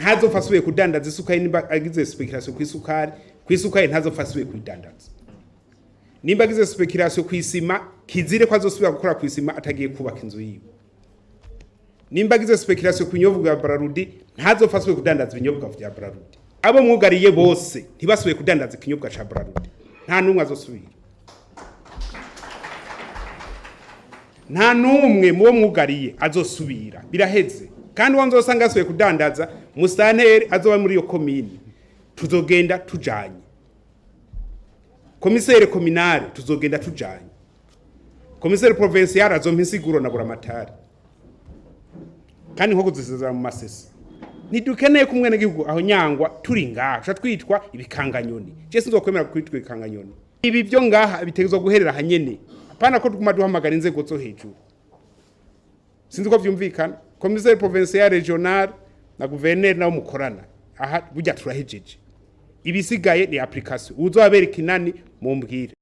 Ntazopfa asubiye kudandaza isukari. Nimba agize spéculation ku isukari, ntazopfa asubiye kuyidandaza. Nimba agize spéculation ku isima, kizire ko azosubira gukora ku isima atagiye kubaka inzu yiwe. Nimba agize spéculation ku binyobwa bya Brarudi, ntazopfa asubiye kudandaza ibinyobwa vya Brarudi. Abo mwugariye bose ntibasubiye kudandaza ikinyobwa ca Brarudi. Nta n'umwe azosubira, nta n'umwe mubo mwugariye azosubira. Biraheze. Kandi uwo nzosanga asubiye kudandaza, musitanteri azoba muri iyo komini, tuzogenda tujanye. Commissaire communal, tuzogenda tujanye. Commissaire provincial azompa insiguro na buramatari. Kandi nko kuzisezera mu masesi, ntidukeneye ko umwenegihugu aho nyangwa turi ngaha tuca twitwa ibikanganyoni. Je sinzokwemera kwitwa ibikanganyoni. Ibi byo ngaha bitegerezwa guherera hanyene, apana ko tuguma duhamagara inzego zo hejuru. Sinzi ko vyumvikana. Commissaire provincial, régional na gouverneur nabo mukorana aha, burya turahejeje. Ibisigaye ni application. Uzobabereka inani mumbwire.